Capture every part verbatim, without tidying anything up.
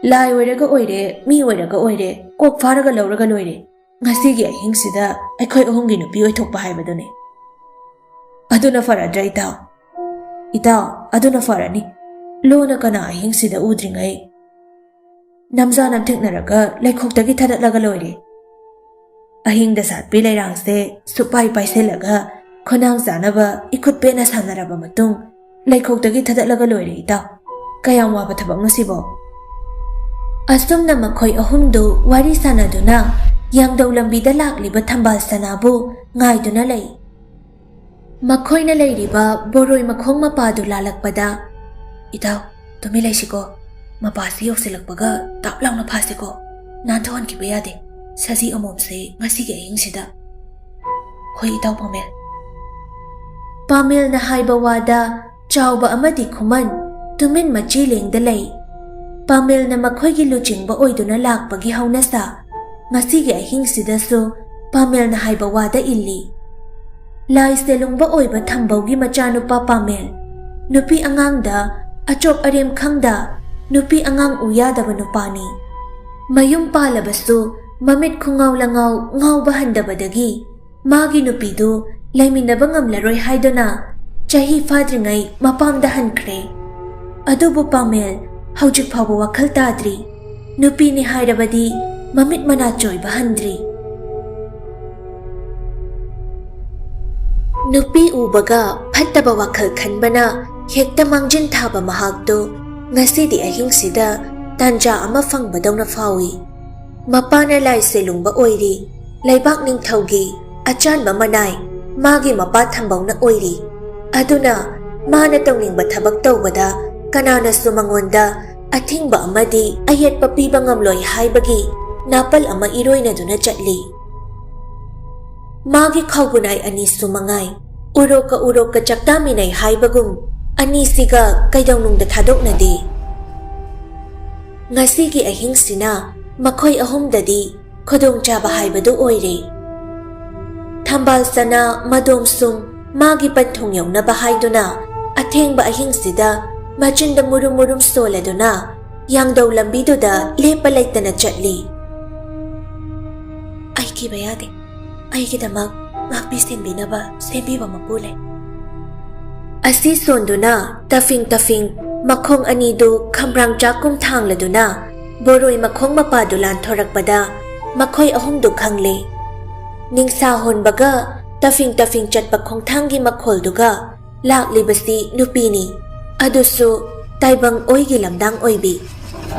ꯂꯥꯏ ꯑꯣꯏꯔꯒ ꯑꯣꯏꯔꯦ, ꯃꯤ ꯑꯣꯏꯔꯒ ꯑꯣꯏꯔꯦ, ꯀꯣꯛ ꯐꯥꯔꯒ ꯂꯧꯔꯒ ꯂꯣꯏꯔꯦ꯫ ꯉꯁꯤꯒꯤ ꯑꯍꯤꯡꯁꯤꯗ ꯑꯩꯈꯣꯏ ꯑꯍꯨꯝꯒꯤ ꯅꯨꯄꯤ ꯑꯣꯏꯊꯣꯛꯄ ꯍꯥꯏꯕꯗꯨꯅꯤ꯫ ꯑꯗꯨꯅ ꯐꯔꯗ꯭ꯔꯥ ꯏꯇꯥꯎ? ꯏꯇꯥꯎ, ꯑꯗꯨꯅ ꯐꯔꯅꯤ꯫ ꯂꯣꯟꯅ ꯀꯅꯥ ꯑꯍꯤꯡꯁꯤꯗ ꯎꯗ꯭ꯔꯤꯉꯩ ꯅꯝꯖꯥ ꯅꯝꯊꯦꯛꯅꯔꯒ ꯂꯩꯈꯣꯛꯇꯒꯤ ꯊꯥꯗꯠꯂꯒ ꯂꯣꯏꯔꯦ꯫ ꯑꯍꯤꯡꯗ ꯁꯥꯠꯄꯤ ꯂꯩꯔꯥꯡꯁꯦ ꯁꯨꯛꯄꯥꯏ ꯄꯥꯏꯁꯤꯜꯂꯒ ꯈꯨꯅꯥꯡ ꯆꯥꯅꯕ ꯏꯈꯨꯠ ꯄꯦꯠꯅ ꯁꯥꯟꯅꯔꯕ ꯃꯇꯨꯡ ꯂꯩꯈꯣꯛꯇꯒꯤ ꯊꯥꯗꯠꯂꯒ ꯂꯣꯏꯔꯦ ꯏꯇꯥꯎ꯫ ꯀꯌꯥꯝ ꯋꯥꯕ ꯊꯕꯛꯅꯣ ꯁꯤꯕꯣ? ꯑꯁꯨꯝꯅ ꯃꯈꯣꯏ ꯑꯍꯨꯝꯗꯨ ꯋꯥꯔꯤ ꯁꯥꯟꯅꯗꯨꯅ ꯌꯥꯡꯗꯧ ꯂꯝꯕꯤꯗ ꯂꯥꯛꯂꯤꯕ ꯊꯝꯕꯥꯜ ꯁꯅꯥꯕꯨ ꯉꯥꯏꯗꯨꯅ ꯂꯩ꯫ ꯃꯈꯣꯏꯅ ꯂꯩꯔꯤꯕ ꯕꯣꯔꯣꯏ ꯃꯈꯣꯡ ꯃꯄꯥꯗꯨ ꯂꯥꯜꯂꯛꯄꯗ, "ꯏꯇꯥꯎ, ꯇꯨꯃꯤꯟ ꯂꯩꯁꯤꯀꯣ꯫ ꯃꯄꯥꯁꯤ ꯌꯧꯁꯤꯜꯂꯛꯄꯒ ꯇꯥꯞ ꯂꯥꯎꯅ ꯐꯥꯁꯤꯀꯣ꯫ ꯅꯥꯟꯊꯣꯛꯍꯟꯈꯤꯕ ꯌꯥꯗꯦ꯫ ꯁꯖꯤ ꯑꯃꯣꯝꯁꯦ ꯉꯁꯤꯒꯤ ꯑꯍꯤꯡꯁꯤꯗ꯫" "ꯍꯣꯏ ꯏꯇꯥꯎ ꯄꯥꯃꯦꯜ꯫" ꯄꯥꯃꯦꯜꯅ ꯍꯥꯏꯕ ꯋꯥꯗ ꯆꯥꯎꯕ ꯑꯃꯗꯤ ꯈꯨꯃꯟ ꯇꯨꯃꯤꯟ ꯃꯆꯤ ꯂꯦꯡꯗ ꯂꯩ꯫ ꯄꯥꯃꯦꯜꯅ ꯃꯈꯣꯏꯒꯤ ꯂꯨꯆꯤꯡꯕ ꯑꯣꯏꯗꯨꯅ ꯂꯥꯛꯄꯒꯤ ꯍꯧꯅꯁꯥ ꯉꯁꯤꯒꯤ ꯑꯍꯤꯡꯁꯤꯗꯁꯨ ꯄꯥꯃꯦꯜꯅ ꯍꯥꯏꯕ ꯋꯥꯗ ꯏꯜꯂꯤ꯫ ꯂꯥꯏ ꯁꯦꯂꯨꯡꯕ ꯑꯣꯏꯕ ꯊꯝꯕꯧꯒꯤ ꯃꯆꯥꯅꯨꯄꯥ ꯄꯥꯃꯦꯜ ꯅꯨꯄꯤ ꯑꯉꯥꯡꯗ ꯑꯆꯣꯞ ꯑꯔꯦꯝ ꯈꯪꯗ ꯅꯨꯄꯤ ꯑꯉꯥꯡ ꯎ ꯌꯥꯗꯕ ꯅꯨꯄꯥꯅꯤ꯫ ꯃꯌꯨꯝ ꯄꯥꯜꯂꯕꯁꯨ ꯃꯃꯤꯠ ꯈꯨꯉꯥꯎ ꯂꯉꯥꯎ ꯉꯥꯎꯕ ꯍꯟꯗꯕꯗꯒꯤ ꯃꯥꯒꯤ ꯅꯨꯄꯤꯗꯨ ꯂꯩꯃꯤꯟꯅꯕ ꯉꯝꯂꯔꯣꯏ ꯍꯥꯏꯗꯨꯅ ꯆꯍꯤ ꯐꯥꯗ꯭ꯔꯤꯉꯩ ꯃꯄꯥꯝꯗ ꯍꯟꯈ꯭ꯔꯦ꯫ ꯑꯗꯨꯕꯨ ꯄꯥꯃꯦꯜ ꯍꯧꯖꯤꯛ ꯐꯥꯎꯕ ꯋꯥꯈꯜ ꯇꯥꯗ꯭ꯔꯤ꯫ ꯅꯨꯄꯤꯅꯤ ꯍꯥꯏꯔꯕꯗꯤ ꯃꯃꯤꯠ ꯃꯅꯥ ꯆꯣꯏꯕ ꯍꯟꯗ꯭ꯔꯤ꯫ ꯅꯨꯄꯤ ꯎꯕꯒ ꯐꯠꯇꯕ ꯋꯥꯈꯜ ꯈꯟꯕꯅ ꯍꯦꯛꯇ ꯃꯥꯡꯖꯤꯟ ꯊꯥꯕ ꯃꯍꯥꯛꯇꯨ ꯉꯁꯤꯗꯤ ꯑꯍꯤꯡꯁꯤꯗ ꯇꯥꯟꯖꯥ ꯑꯃ ꯐꯪꯕꯗꯧꯅ ꯐꯥꯎꯏ꯫ ꯃꯄꯥꯅ ꯂꯥꯏ ꯁꯦꯂꯨꯡꯕ ꯑꯣꯏꯔꯤ, ꯂꯩꯕꯥꯛ ꯅꯤꯡꯊꯧꯒꯤ ꯑꯆꯥꯟꯕ ꯃꯅꯥꯏ ꯃꯥꯒꯤ ꯃꯄꯥ ꯊꯝꯕꯧꯅ ꯑꯣꯏꯔꯤ꯫ ꯑꯗꯨꯅ ꯃꯥꯅ ꯇꯧꯅꯤꯡꯕ ꯊꯕꯛ ꯇꯧꯕꯗ ꯀꯅꯥꯅꯁꯨ ꯃꯉꯣꯟꯗ ꯑꯊꯤꯡꯕ ꯑꯃꯗꯤ ꯑꯌꯦꯠꯄ ꯄꯤꯕ ꯉꯝꯂꯣꯏ ꯍꯥꯏꯕꯒꯤ ꯅꯥꯄꯜ ꯑꯃ ꯏꯔꯣꯏꯅꯗꯨꯅ ꯆꯠꯂꯤ꯫ ꯃꯥꯒꯤ ꯈꯥꯎꯒꯨꯅꯥꯏ ꯑꯅꯤꯁꯨ ꯃꯉꯥꯏ, ꯎꯔꯣꯛꯀ ꯎꯔꯣꯛꯀ ꯆꯥꯛꯇꯥꯃꯤꯟꯅꯩ ꯍꯥꯏꯕꯒꯨꯝ ꯑꯅꯤꯁꯤꯒ ꯀꯩꯗꯧꯅꯨꯡꯗ ꯊꯥꯗꯣꯛꯅꯗꯦ꯫ ꯉꯁꯤꯒꯤ ꯑꯍꯤꯡꯁꯤꯅ ꯃꯈꯣꯏ ꯑꯍꯨꯝꯗꯗꯤ ꯈꯨꯗꯣꯡꯆꯥꯕ ꯍꯥꯏꯕꯗꯨ ꯑꯣꯏꯔꯦ꯫ ꯊꯝꯕꯥꯜ ꯆꯅꯥ ꯃꯗꯣꯝꯁꯨꯡ ꯃꯥꯒꯤ ꯄꯟꯊꯨꯡ ꯌꯧꯅꯕ ꯍꯥꯏꯗꯨꯅ ꯑꯊꯦꯡꯕ ꯑꯍꯤꯡꯁꯤꯗ ꯃꯆꯤꯟꯗ ꯃꯨꯔꯨꯝ ꯃꯨꯔꯨꯝ ꯁꯣꯜꯂꯗꯨꯅ ꯌꯥꯡꯗꯧ ꯂꯝꯕꯤꯗꯨꯗ ꯂꯦꯞꯄ ꯂꯩꯇꯅ ꯆꯠꯂꯤ꯫ "ꯑꯩ ꯀꯤꯕ ꯌꯥꯗꯦ꯫ ꯑꯩꯒꯤꯗꯃꯛ ꯉꯥꯛꯄꯤ ꯁꯦꯟꯕꯤꯅꯕ ꯁꯦꯝꯕꯤꯕ ꯃꯄꯨ ꯂꯩ꯫" ꯑꯁꯤ ꯁꯣꯟꯗꯨꯅ ꯇꯐꯤꯡ ꯇꯐꯤꯡ ꯃꯈꯣꯡ ꯑꯅꯤꯗꯨ ꯈꯝꯕ꯭ꯔꯥꯡ ꯆꯥꯛꯀꯨꯝ ꯊꯥꯡꯂꯗꯨꯅ ꯕꯣꯔꯣꯏ ꯃꯈꯣꯡ ꯃꯄꯥꯗꯨ ꯂꯥꯟꯊꯣꯔꯛꯄꯗ ꯃꯈꯣꯏ ꯑꯍꯨꯝꯗꯨ ꯈꯪꯂꯦ꯫ ꯅꯤꯡꯁꯥ ꯍꯣꯟꯕꯒ ꯇꯐꯤꯡ ꯇꯐꯤꯡ ꯆꯠꯄ ꯈꯣꯡꯊꯥꯡꯒꯤ ꯃꯈꯣꯜꯗꯨꯒ ꯂꯥꯛꯂꯤꯕꯁꯤ ꯅꯨꯄꯤꯅꯤ, ꯑꯗꯨꯁꯨ ꯇꯥꯏꯕꯪ ꯑꯣꯏꯒꯤ ꯂꯝꯗꯥꯡ ꯑꯣꯏꯕꯤ꯫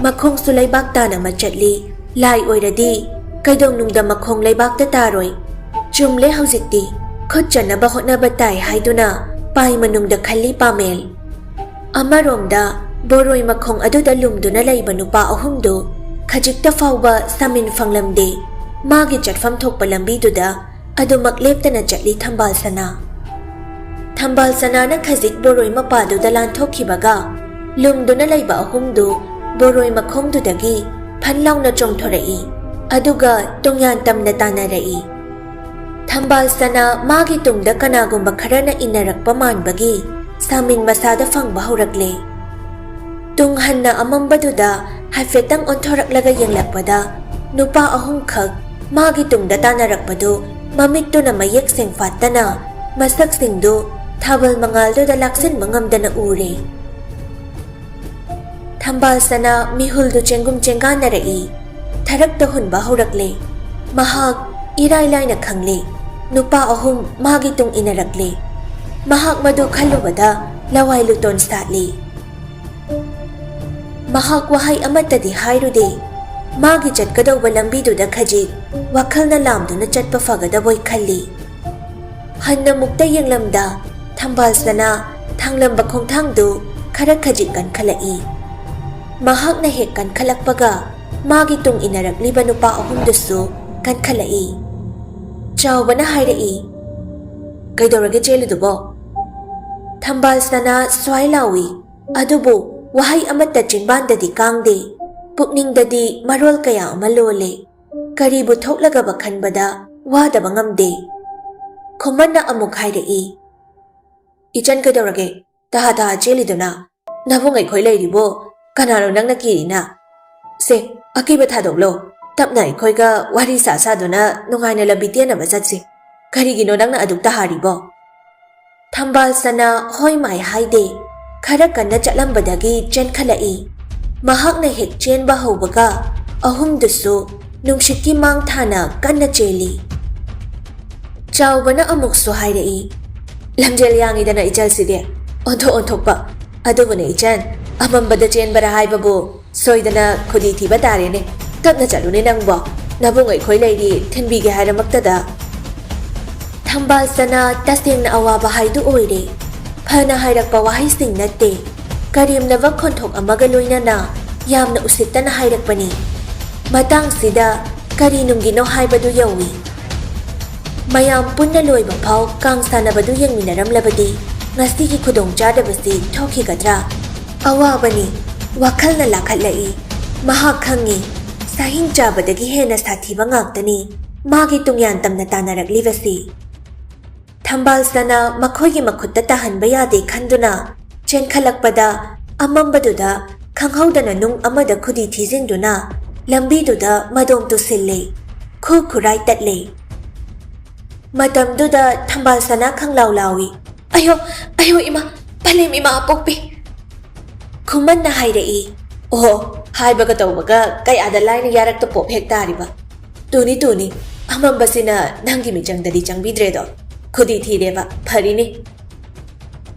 ꯃꯈꯣꯡꯁꯨ ꯂꯩꯕꯥꯛ ꯇꯥꯅ ꯃꯆꯠꯂꯤ꯫ ꯂꯥꯏ ꯑꯣꯏꯔꯗꯤ ꯀꯩꯗꯧꯅꯨꯡꯗ ꯃꯈꯣꯡ ꯂꯩꯕꯥꯛꯇ ꯇꯥꯔꯣꯏ꯫ ꯆꯨꯝꯂꯦ, ꯍꯧꯖꯤꯛꯇꯤ ꯈꯨꯠ ꯆꯟꯅꯕ ꯍꯣꯠꯅꯕ ꯇꯥꯏ ꯍꯥꯏꯗꯨꯅ ꯄꯥꯏ ꯃꯅꯨꯡꯗ ꯈꯜꯂꯤ ꯄꯥꯃꯦꯜ꯫ ꯑꯃꯔꯣꯝꯗ ꯕꯣꯔꯣꯏ ꯃꯈꯣꯡ ꯑꯗꯨꯗ ꯂꯨꯝꯗꯨꯅ ꯂꯩꯕ ꯅꯨꯄꯥ ꯑꯍꯨꯝꯗꯨ ꯈꯖꯤꯛꯇ ꯐꯥꯎꯕ ꯁꯥꯃꯤꯟ ꯐꯪꯂꯝꯗꯦ꯫ ꯃꯥꯒꯤ ꯆꯠꯐꯝ ꯊꯣꯛꯄ ꯂꯝꯕꯤꯗꯨꯗ ꯑꯗꯨꯃꯛ ꯂꯦꯞꯇꯅ ꯆꯠꯂꯤ ꯊꯝꯕꯥꯜ ꯁꯅꯥ꯫ ꯊꯝꯕꯥꯜ ꯁꯅꯥꯅ ꯈꯖꯤꯛ ꯕꯣꯔꯣꯏ ꯃꯄꯥꯗꯨꯗ ꯂꯥꯟꯊꯣꯛꯈꯤꯕꯒ ꯂꯨꯝꯗꯨꯅ ꯂꯩꯕ ꯑꯍꯨꯝꯗꯨ ꯕꯣꯔꯣꯏ ꯃꯈꯣꯡꯗꯨꯗꯒꯤ ꯐꯟ ꯂꯥꯎꯅ ꯆꯣꯡꯊꯣꯔꯛꯏ, ꯑꯗꯨꯒ ꯇꯣꯉꯥꯟ ꯇꯝꯅ ꯇꯥꯟꯅꯔꯛꯏ꯫ ꯊꯝꯕꯥꯜ ꯁꯅꯥ ꯃꯥꯒꯤ ꯇꯨꯡꯗ ꯀꯅꯥꯒꯨꯝꯕ ꯈꯔꯅ ꯏꯟꯅꯔꯛꯄ ꯃꯥꯟꯕꯒꯤ ꯁꯥꯃꯤꯟ ꯃꯁꯥꯗ ꯐꯪꯕ ꯍꯧꯔꯛꯂꯦ꯫ ꯇꯨꯡ ꯍꯟꯅ ꯑꯃꯝꯕꯗꯨꯗ ꯍꯥꯏꯐꯦꯠꯇꯪ ꯑꯣꯟꯊꯣꯔꯛꯂꯒ ꯌꯦꯡꯂꯛꯄꯗ ꯅꯨꯄꯥ ꯑꯍꯨꯝꯈꯛ ꯃꯥꯒꯤ ꯇꯨꯡꯗ ꯇꯥꯟꯅꯔꯛꯄꯗꯨ ꯃꯃꯤꯠꯇꯨꯅ ꯃꯌꯦꯛ ꯁꯦꯡꯐꯥꯠꯇꯅ ꯃꯁꯛꯁꯤꯡꯗꯨ ꯊꯥꯕꯜ ꯃꯉꯥꯜꯗꯨꯗ ꯂꯥꯛꯁꯤꯟꯕ ꯉꯝꯗꯅ ꯎꯔꯦ꯫ ꯊꯝꯕꯥꯜ ꯁꯅꯥ ꯃꯤꯍꯨꯜꯗꯨ ꯆꯦꯡꯒꯨꯝ ꯆꯦꯡꯒꯥꯟꯅꯔꯛꯏ꯫ ꯊꯔꯛꯇ ꯍꯨꯟꯕ ꯍꯧꯔꯛꯂꯦ꯫ ꯃꯍꯥꯛ ꯏꯔꯥꯏ ꯂꯥꯏꯅ ꯈꯪꯂꯦ꯫ ꯅꯨꯄꯥ ꯑꯍꯨꯝ ꯃꯥꯒꯤ ꯇꯨꯡ ꯏꯟꯅꯔꯛꯂꯦ꯫ ꯃꯍꯥꯛ ꯃꯗꯨ ꯈꯜꯂꯨꯕꯗ ꯂꯋꯥꯏ ꯂꯨꯇꯣꯟ ꯁꯥꯠꯂꯤ꯫ ꯃꯍꯥꯛ ꯋꯥꯍꯩ ꯑꯃꯠꯇꯗꯤ ꯍꯥꯏꯔꯨꯗꯦ꯫ ꯃꯥꯒꯤ ꯆꯠꯀꯗꯧꯕ ꯂꯝꯕꯤꯗꯨꯗ ꯈꯖꯤꯛ ꯋꯥꯈꯜꯅ ꯂꯥꯝꯗꯨꯅ ꯆꯠꯄ ꯐꯒꯗꯕꯣꯏ ꯈꯜꯂꯤ꯫ ꯍꯟꯅ ꯃꯨꯛꯇ ꯌꯦꯡꯂꯝꯗ ꯊꯝꯕꯥꯜ ꯁꯅꯥ ꯊꯥꯡꯂꯝꯕ ꯈꯣꯡꯊꯥꯡꯗꯨ ꯈꯔ ꯈꯖꯤꯛ ꯀꯟꯈꯠꯂꯛꯏ꯫ ꯃꯍꯥꯛꯅ ꯍꯦꯛ ꯀꯟꯈꯠꯂꯛꯄꯒ ꯃꯥꯒꯤ ꯇꯨꯡ ꯏꯟꯅꯔꯛꯂꯤꯕ ꯅꯨꯄꯥ ꯑꯍꯨꯝꯗꯨꯁꯨ ꯀꯟꯈꯠꯂꯛꯏ꯫ ꯆꯥꯎꯕꯅ ꯍꯥꯏꯔꯛꯏ, "ꯀꯩꯗꯧꯔꯒꯦ ꯆꯦꯜꯂꯤꯗꯨꯕꯣ?" ꯊꯝꯕꯥꯜ ꯁꯅꯥ ꯁ꯭ꯋꯥꯏ ꯂꯥꯎꯏ, ꯑꯗꯨꯕꯨ ꯋꯥꯍꯩ ꯑꯃꯠꯇ ꯆꯤꯟꯕꯥꯟꯗꯗꯤ ꯀꯥꯡꯗꯦ, ꯄꯨꯛꯅꯤꯡꯗꯗꯤ ꯃꯔꯣꯜ ꯀꯌꯥ ꯑꯃ ꯂꯣꯜꯂꯦ꯫ ꯀꯔꯤꯕꯨ ꯊꯣꯛꯂꯒꯕ ꯈꯟꯕꯗ ꯋꯥꯗꯕ ꯉꯝꯗꯦ꯫ ꯈꯨꯃꯟꯅ ꯑꯃꯨꯛ ꯍꯥꯏꯔꯛꯏ, "ꯏꯆꯟ, ꯀꯩꯗꯧꯔꯒꯦ? ꯇꯍꯥ ꯇꯍꯥ ꯆꯦꯜꯂꯤꯗꯨꯅ? ꯅꯕꯨꯡ ꯑꯩꯈꯣꯏ ꯂꯩꯔꯤꯕꯣ? "ꯀꯅꯥꯅꯣ ꯅꯪꯅ ꯀꯤꯔꯤꯅ? ꯁꯦ, ꯑꯀꯤꯕ ꯊꯥꯗꯣꯛꯂꯣ꯫ ꯇꯞꯅ ꯑꯩꯈꯣꯏꯒ ꯋꯥꯔꯤ ꯁꯥ ꯁꯥꯗꯨꯅ ꯅꯨꯡꯉꯥꯏꯅ ꯂꯝꯕꯤ ꯇꯦꯟꯅꯕ ꯆꯠꯁꯤ꯫ ꯀꯔꯤꯒꯤꯅꯣ ꯅꯪꯅ ꯑꯗꯨꯛ ꯇꯍꯥꯔꯤꯕꯣ?" ꯊꯝꯕꯥꯜ ꯁꯅꯥ ꯍꯣꯏ ꯃꯥꯏ ꯍꯥꯏꯗꯦ꯫ ꯈꯔ ꯀꯟꯅ ꯆꯠꯂꯝꯕꯗꯒꯤ ꯆꯦꯟꯈꯠꯂꯛꯏ꯫ ꯃꯍꯥꯛꯅ ꯍꯦꯛ ꯆꯦꯟꯕ ꯍꯧꯕꯒ ꯑꯍꯨꯝꯗꯨꯁꯨ ꯅꯨꯡꯁꯤꯠꯀꯤ ꯃꯥꯡ ꯊꯥꯅ ꯀꯟꯅ ꯆꯦꯜꯂꯤ꯫ ꯆꯥꯎꯕꯅ ꯑꯃꯨꯛꯁꯨ ꯍꯥꯏꯔꯛꯏ, "ꯂꯝꯖꯦꯜ ꯌꯥꯡꯉꯤꯗꯅ ꯏꯆꯜꯁꯤꯗꯤ, ꯑꯣꯟꯊꯣꯛ ꯑꯣꯟꯊꯣꯛꯄ꯫ ꯑꯗꯨꯕꯨꯅꯦ ꯏꯆꯟ, ꯑꯃꯝꯕꯗ ꯆꯦꯟꯕꯔ ꯍꯥꯏꯕꯕꯨ ꯁꯣꯏꯗꯅ ꯈꯨꯗꯤ ꯊꯤꯕ ꯇꯥꯔꯦꯅꯦ꯫ ꯇꯞꯅ ꯆꯠꯂꯨꯅꯦ ꯅꯪꯕꯣ, ꯅꯕꯨꯡ ꯑꯩꯈꯣꯏ ꯂꯩꯔꯤ, ꯊꯤꯟꯕꯤꯒꯦ ꯍꯥꯏꯔꯃꯛꯇꯗ꯫" ꯊꯝꯕꯥꯜ ꯁꯅꯥ ꯇꯁꯦꯡꯅ ꯑꯋꯥꯕ ꯍꯥꯏꯗꯨ ꯑꯣꯏꯔꯦ꯫ ꯐꯅ ꯍꯥꯏꯔꯛꯄ ꯋꯥꯍꯩꯁꯤꯡ ꯅꯠꯇꯦ, ꯀꯔꯦꯝꯅꯕ ꯈꯣꯟꯊꯣꯛ ꯑꯃꯒ ꯂꯣꯏꯅꯅ ꯌꯥꯝꯅ ꯎꯁꯤꯠꯇꯅ ꯍꯥꯏꯔꯛꯄꯅꯤ꯫ ꯃꯇꯥꯡꯁꯤꯗ ꯀꯔꯤ ꯅꯨꯡꯒꯤꯅꯣ ꯍꯥꯏꯕꯗꯨ ꯌꯧꯏ꯫ ꯃꯌꯥꯝ ꯄꯨꯟꯅ ꯂꯣꯏꯕ ꯐꯥꯎ ꯀꯥꯡ ꯁꯥꯟꯅꯕꯗꯨ ꯌꯦꯡꯃꯤꯟꯅꯔꯝꯂꯕꯗꯤ ꯉꯁꯤꯒꯤ ꯈꯨꯗꯣꯡꯆꯥꯗꯕꯁꯤ ꯊꯣꯛꯈꯤꯒꯗ꯭ꯔꯥ? ꯑꯋꯥꯕꯅꯤ, ꯋꯥꯈꯜꯅ ꯂꯥꯈꯠꯂꯛꯏ꯫ ꯃꯍꯥꯛ ꯈꯪꯏ, ꯁꯥꯍꯤꯡ ꯆꯥꯕꯗꯒꯤ ꯍꯦꯟꯅ ꯁꯥꯊꯤꯕ ꯉꯥꯛꯇꯅꯤ ꯃꯥꯒꯤ ꯇꯨꯡꯌꯥꯟ ꯇꯝꯅ ꯇꯥꯟꯅꯔꯛꯂꯤꯕꯁꯤ꯫ ꯊꯝꯕꯥꯜ ꯁꯅꯥ ꯃꯈꯣꯏꯒꯤ ꯃꯈꯨꯠꯇ ꯇꯥꯍꯟꯕ ꯌꯥꯗꯦ ꯈꯟꯗꯨꯅ ꯆꯦꯟꯈꯠꯂꯛꯄꯗ, ꯑꯃꯝꯕꯗꯨꯗ ꯈꯪꯍꯧꯗꯅ ꯅꯨꯡ ꯑꯃꯗ ꯈꯨꯗꯤ ꯊꯤꯖꯤꯟꯗꯨꯅ ꯂꯝꯕꯤꯗꯨꯗ ꯃꯗꯣꯝ ꯇꯨꯁꯤꯜꯂꯦ꯫ ꯈꯨ ꯈꯨꯔꯥꯏ ꯇꯠꯂꯦ꯫ ꯃꯇꯝꯗꯨꯗ ꯊꯝꯕꯥꯜ ꯁꯅꯥ ꯈꯪꯂꯥꯎ ꯂꯥꯎꯏ꯫ "ꯑꯌꯣ, ꯑꯌꯣ ꯏꯃꯥ, ꯄꯂꯦꯝ ꯏꯃꯥ ꯑꯄꯣꯛꯄꯤ!" ꯈꯨꯃꯟꯅ ꯍꯥꯏꯔꯛꯏ꯫ "ꯑꯣꯍꯣ, ꯍꯥꯏꯕꯒ ꯇꯧꯕꯒ ꯀꯌꯥꯗ ꯂꯥꯏꯅ ꯌꯥꯔꯛꯇ ꯄꯣꯞ ꯍꯦꯛ ꯇꯥꯔꯤꯕ꯫ ꯇꯨꯅꯤ, ꯇꯨꯅꯤ, ꯑꯃꯝꯕꯁꯤꯅ ꯅꯪꯒꯤ ꯃꯤꯆꯪꯗꯗꯤ ꯆꯪꯕꯤꯗ꯭ꯔꯦꯗꯣ꯫ ꯈꯨꯗꯤ ꯊꯤꯔꯦꯕ, ꯐꯔꯤꯅꯤ꯫"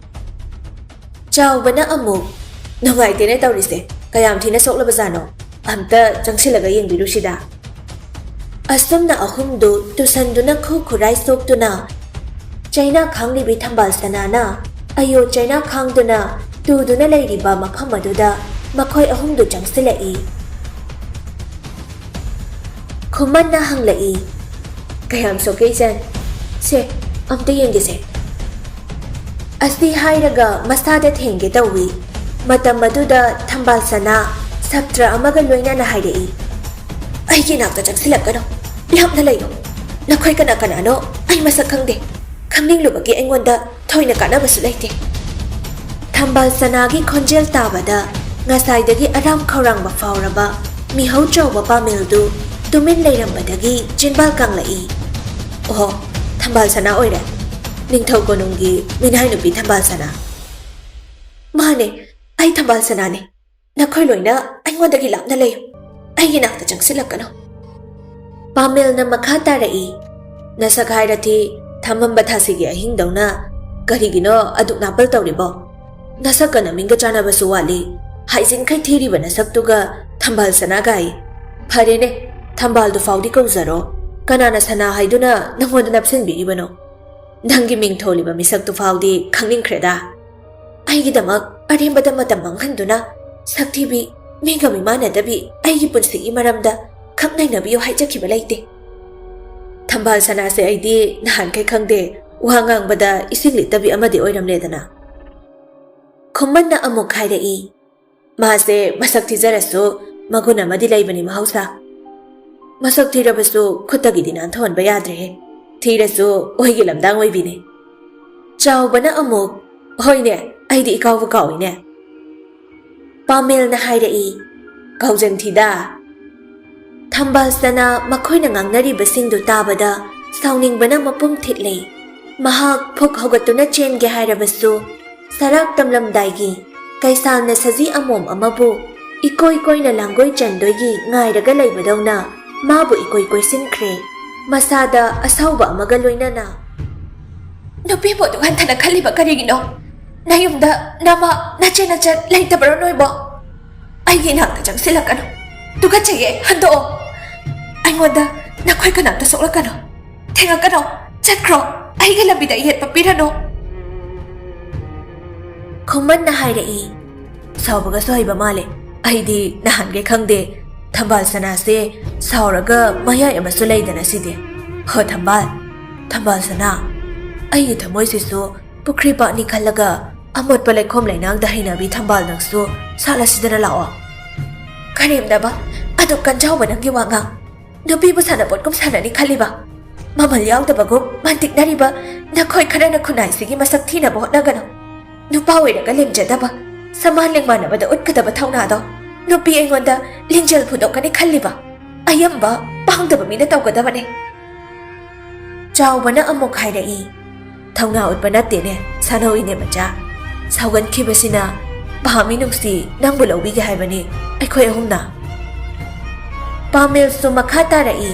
ꯆꯥꯎꯕꯅ ꯑꯃꯨꯛ, "ꯅꯨꯡꯉꯥꯏꯇꯦꯅꯦ ꯇꯧꯔꯤꯁꯦ, ꯀꯌꯥꯝ ꯊꯤꯅ ꯁꯣꯛꯂꯕꯖꯥꯠꯅꯣ? ꯑꯝꯇ ꯆꯪꯁꯤꯜꯂꯒ ꯌꯦꯡꯕꯤꯔꯨꯁꯤꯗ꯫" ꯑꯁꯨꯝꯅ ꯑꯍꯨꯝꯗꯨ ꯇꯨꯁꯟꯗꯨꯅ ꯈꯨ ꯈꯨꯔꯥꯏ ꯁꯣꯛꯇꯨꯅ ꯆꯩꯅꯥ ꯈꯥꯡꯂꯤꯕꯤ ꯊꯝꯕꯥꯜ ꯁꯅꯥꯅ ꯑꯌꯣ ꯆꯩꯅꯥ ꯈꯥꯡꯗꯨꯅ ꯇꯨꯗꯨꯅ ꯂꯩꯔꯤꯕ ꯃꯐꯝ ꯑꯗꯨꯗ ꯃꯈꯣꯏ ꯑꯍꯨꯝꯗꯨ ꯆꯪꯁꯤꯜꯂꯛꯏ꯫ ꯈꯨꯃꯟꯅ ꯍꯪꯂꯛꯏ, "ꯀꯌꯥꯝ ꯁꯣꯛꯀꯦ ꯏꯆꯟ? ꯁꯦ, ꯑꯝꯇ ꯌꯦꯡꯒꯦꯁꯦ꯫" ꯑꯁꯤ ꯍꯥꯏꯔꯒ ꯃꯁꯥꯗ ꯊꯦꯡꯒꯦ ꯇꯧꯏ꯫ ꯃꯇꯝ ꯑꯗꯨꯗ ꯊꯝꯕꯥꯜ ꯁꯅꯥ ꯁꯥꯇ꯭ꯔ ꯑꯃꯒ ꯂꯣꯏꯅꯅ ꯍꯥꯏꯔꯛꯏ, "ꯑꯩꯒꯤ ꯏꯅꯥꯛꯇ ꯆꯪꯁꯤꯜꯂꯛꯀꯅꯨ, ꯂꯥꯞꯅ ꯂꯩꯌꯨ꯫ ꯅꯈꯣꯏ ꯀꯅꯥ ꯀꯅꯥꯅꯣ ꯑꯩ ꯃꯁꯛ ꯈꯪꯗꯦ꯫ ꯈꯪꯅꯤꯡꯂꯨꯕꯒꯤ ꯑꯩꯉꯣꯟꯗ ꯊꯣꯏꯅ ꯀꯥꯟꯅꯕꯁꯨ ꯂꯩꯇꯦ꯫" ꯊꯝꯕꯥꯜ ꯁꯅꯥꯒꯤ ꯈꯣꯟꯖꯦꯜ ꯇꯥꯕꯗ ꯉꯁꯥꯏꯗꯒꯤ ꯑꯔꯥꯝ ꯈꯧꯔꯥꯡꯕ ꯐꯥꯎꯔꯕ ꯃꯤꯍꯧ ꯆꯥꯎꯕ ꯄꯥꯃꯦꯜꯗꯨ ꯇꯨꯃꯤꯟ ꯂꯩꯔꯝꯕꯗꯒꯤ ꯆꯤꯟꯕꯥꯜ ꯀꯥꯡꯂꯛꯏ꯫ "ꯑꯣꯍꯣ, ꯊꯝꯕꯥꯜ ꯁꯅꯥ ꯑꯣꯏꯔꯦ꯫ ꯅꯤꯡꯊꯧ ꯀꯣꯅꯨꯡꯒꯤ ꯃꯤꯅꯥꯏ ꯅꯨꯄꯤ ꯊꯝꯕꯥꯜ ꯁꯅꯥ꯫" "ꯃꯥꯅꯦ, ꯑꯩ ꯊꯝꯕꯥꯜ ꯁꯅꯥꯅꯦ꯫ ꯅꯈꯣꯏ ꯂꯣꯏꯅ ꯑꯩꯉꯣꯟꯗꯒꯤ ꯂꯥꯞꯅ ꯂꯩꯌꯨ꯫ ꯑꯩꯒꯤ ꯅꯥꯛꯇ ꯆꯪꯁꯤꯜꯂꯛꯀꯅꯨ꯫" ꯄꯥꯃꯦꯜꯅ ꯃꯈꯥ ꯇꯥꯔꯛꯏ, "ꯅꯁꯛ ꯍꯥꯏꯔꯗꯤ ꯊꯝꯕꯥꯜ ꯊꯥꯁꯤꯒꯤ ꯑꯍꯤꯡꯗꯧꯅ ꯀꯔꯤꯒꯤꯅꯣ ꯑꯗꯨꯛ ꯅꯥꯄꯜ ꯇꯧꯔꯤꯕꯣ? ꯅꯁꯛꯀ ꯅꯃꯤꯡꯒ ꯆꯥꯟꯅꯕꯁꯨ ꯋꯥꯠꯂꯤ꯫ ꯍꯥꯏꯖꯤꯟꯈꯩ ꯊꯤꯔꯤꯕ ꯅꯁꯛꯇꯨꯒ ꯊꯝꯕꯥꯜ ꯁꯅꯥ ꯒꯥꯏ꯫ ꯐꯔꯦꯅꯦ, ꯊꯝꯕꯥꯜꯗꯨ ꯐꯥꯎꯗꯤ ꯀꯧꯖꯔꯣ꯫ ꯀꯅꯥꯅ ꯁꯅꯥ ꯍꯥꯏꯗꯨꯅ ꯅꯪꯉꯣꯟꯗ ꯅꯞꯁꯤꯟꯕꯤꯔꯤꯕꯅꯣ? ꯅꯪꯒꯤ ꯃꯤꯡ ꯊꯣꯜꯂꯤꯕ ꯃꯤꯁꯛꯇꯨ ꯐꯥꯎꯗꯤ ꯈꯪꯅꯤꯡꯈ꯭ꯔꯦꯗ꯫ ꯑꯩꯒꯤꯗꯃꯛ ꯑꯔꯦꯝꯕꯗ ꯃꯇꯝ ꯃꯥꯡꯍꯟꯗꯨꯅ ꯁꯛꯊꯤꯕꯤ, ꯃꯤꯒ ꯃꯤꯃꯥꯟꯅꯗꯕꯤ ꯑꯩꯒꯤ ꯄꯨꯟꯁꯤꯒꯤ ꯃꯔꯝꯗ ꯈꯪ ꯅꯩꯅꯕꯤꯌꯨ ꯍꯥꯏꯖꯈꯤꯕ ꯂꯩꯇꯦ꯫ ꯊꯝꯕꯥꯜ ꯁꯅꯥꯁꯦ ꯑꯩꯗꯤ ꯅꯍꯥꯟꯈꯩ ꯈꯪꯗꯦ, ꯋꯥ ꯉꯥꯡꯕꯗ ꯏꯁꯤꯡ ꯂꯤꯠꯇꯕꯤ ꯑꯃꯗꯤ ꯑꯣꯏꯔꯝꯂꯦꯗꯅ꯫" ꯈꯨꯃꯟꯅ ꯑꯃꯨꯛ ꯍꯥꯏꯔꯛꯏ, "ꯃꯥꯁꯦ ꯃꯁꯛ ꯊꯤꯖꯔꯁꯨ ꯃꯒꯨꯟ ꯑꯃꯗꯤ ꯂꯩꯕꯅꯤ ꯃꯍꯧꯁꯥ꯫ ꯃꯁꯛ ꯊꯤꯔꯕꯁꯨ ꯈꯨꯠꯇꯒꯤꯗꯤ ꯅꯥꯟꯊꯣꯛꯍꯟꯕ ꯌꯥꯗ꯭ꯔꯦꯍꯦ꯫ ꯊꯤꯔꯁꯨ ꯑꯣꯏꯒꯤ ꯂꯝꯗꯥꯡ ꯑꯣꯏꯕꯤꯅꯤ꯫" ꯆꯥꯎꯕꯅ ꯑꯃꯨꯛ, "ꯍꯣꯏꯅꯦ, ꯑꯩꯗꯤ ꯏꯀꯥꯎꯕ ꯀꯥꯎꯏꯅꯦ꯫" ꯄꯥꯃꯦꯜꯅ ꯍꯥꯏꯔꯛꯏ, "ꯀꯥꯎꯖꯟꯊꯤꯗ꯫" ꯊꯝꯕꯥꯜ ꯁꯅꯥ ꯃꯈꯣꯏꯅ ꯉꯥꯡꯅꯔꯤꯕꯁꯤꯡꯗꯨ ꯇꯥꯕꯗ ꯁꯥꯎꯅꯤꯡꯕꯅ ꯃꯄꯨꯝ ꯊꯤꯠꯂꯦ꯫ ꯃꯍꯥꯛ ꯐꯨꯛ ꯍꯧꯒꯠꯇꯨꯅ ꯆꯦꯟꯒꯦ ꯍꯥꯏꯔꯕꯁꯨ, ꯁꯔꯥꯛ ꯇꯝꯂꯝꯗꯥꯏꯒꯤ ꯀꯩꯁꯥꯜꯅ ꯁꯖꯤ ꯑꯃꯣꯝ ꯑꯃꯕꯨ ꯏꯀꯣꯏ ꯀꯣꯏꯅ ꯂꯥꯡꯒꯣꯏ ꯆꯟꯗꯣꯏꯒꯤ ꯉꯥꯏꯔꯒ ꯂꯩꯕꯗꯧꯅ ꯃꯥꯕꯨ ꯏꯀꯣꯏ ꯀꯣꯏꯁꯤꯟꯈ꯭ꯔꯦ꯫ ꯃꯁꯥꯗ ꯑꯁꯥꯎꯕ ꯑꯃꯒ ꯂꯣꯏꯅꯅ, "ꯅꯨꯄꯤꯕꯨ ꯑꯗꯨꯛ ꯍꯟꯊꯅ ꯈꯜꯂꯤꯕ ꯀꯔꯤꯒꯤꯅꯣ? ꯅꯌꯨꯝꯗ ꯅꯃꯥ, ꯅꯆꯦ, ꯅꯆꯟ ꯂꯩꯇꯕꯔꯣ ꯅꯣꯏꯕꯣ? ꯑꯩꯒꯤ ꯏꯅꯥꯛꯇ ꯆꯪꯁꯤꯜꯂꯛꯀꯅꯨ꯫ ꯇꯨꯀꯠꯆꯩꯌꯦ, ꯍꯟꯗꯣꯛꯑꯣ꯫ ꯑꯩꯉꯣꯟꯗ ꯅꯈꯣꯏ ꯀꯅꯥꯝꯇ ꯁꯣꯛꯂꯛꯀꯅꯨ꯫ ꯊꯦꯡꯉꯛꯀꯅꯨ꯫ ꯆꯠꯈ꯭ꯔꯣ꯫ ꯑꯩꯒꯤ ꯂꯝꯕꯤꯗ ꯌꯦꯠꯄ ꯄꯤꯔꯅꯨ꯫" ꯈꯨꯃꯟꯅ ꯍꯥꯏꯔꯛꯏ, ꯁꯥꯎꯕꯒꯁꯨ ꯍꯩꯕ ꯃꯥꯜꯂꯦ꯫ ꯑꯩꯗꯤ ꯅꯍꯥꯟꯒꯩ ꯈꯪꯗꯦ꯫ ꯊꯝꯕꯥꯜ ꯁꯅꯥꯁꯦ ꯁꯥꯎꯔꯒ ꯃꯌꯥꯏ ꯑꯃꯁꯨ ꯂꯩꯗꯅ ꯁꯤꯗꯤ꯫ ꯍꯣ ꯊꯝꯕꯥꯜ, ꯊꯝꯕꯥꯜ ꯁꯅꯥ, ꯑꯩꯒꯤ ꯊꯃꯣꯏꯁꯤꯁꯨ ꯄꯨꯈ꯭ꯔꯤ ꯄꯥꯠꯅꯤ ꯈꯜꯂꯒ ꯑꯃꯣꯠꯄ ꯂꯩꯈꯣꯝ ꯂꯩꯅꯥꯡꯗ ꯍꯩꯅꯕꯤ ꯊꯝꯕꯥꯜ ꯅꯪꯁꯨ ꯁꯥꯠꯂꯁꯤꯗꯅ ꯂꯥꯛꯑꯣ꯫ ꯀꯔꯦꯝꯅꯕ, ꯑꯗꯨꯛ ꯀꯟꯖꯥꯎꯕ ꯅꯪꯒꯤ ꯋꯥꯉꯥꯡ꯫ ꯅꯨꯄꯤꯕꯨ ꯁꯥꯟꯅꯄꯣꯠꯀꯨꯝ ꯁꯥꯟꯅꯅꯤ ꯈꯜꯂꯤꯕ? ꯃꯃꯜ ꯌꯥꯎꯗꯕꯒꯨꯝ ꯃꯟꯇꯤꯛꯅꯔꯤꯕ ꯅꯈꯣꯏ ꯈꯔꯅ ꯈꯨꯟꯅꯥꯏꯁꯤꯒꯤ ꯃꯁꯛ ꯊꯤꯅꯕ ꯍꯣꯠꯅꯒꯅꯨ꯫ ꯅꯨꯄꯥ ꯑꯣꯏꯔꯒ ꯂꯦꯝꯖꯗꯕ, ꯁꯃꯥꯟ ꯂꯦꯡꯃꯥꯟꯅꯕꯗ ꯎꯠꯀꯗꯕ ꯊꯧꯅꯥꯗꯣ ꯅꯨꯄꯤ ꯑꯩꯉꯣꯟꯗ ꯂꯤꯡꯖꯦꯜ ꯐꯨꯗꯣꯛꯀꯅꯤ ꯈꯜꯂꯤꯕ ꯑꯌꯥꯝꯕ ꯄꯥꯡꯗꯕ ꯃꯤꯅ ꯇꯧꯒꯗꯕꯅꯦ꯫ ꯆꯥꯎꯕꯅ ꯑꯃꯨꯛ ꯍꯥꯏꯔꯛꯏ, "ꯊꯧꯅꯥ ꯎꯠꯄ ꯅꯠꯇꯦꯅꯦ, ꯁꯥꯟꯅꯧ ꯏꯅꯦ ꯃꯆꯥ꯫ ꯁꯥꯎꯒꯟꯈꯤꯕꯁꯤꯅ ꯄꯥꯝꯃꯤ ꯅꯨꯡꯁꯤ ꯅꯪꯕꯨ ꯂꯧꯕꯤꯒꯦ ꯍꯥꯏꯕꯅꯤ ꯑꯩꯈꯣꯏ ꯑꯍꯨꯝꯅ꯫" ꯄꯥꯃꯦꯜꯁꯨ ꯃꯈꯥ ꯇꯥꯔꯛꯏ,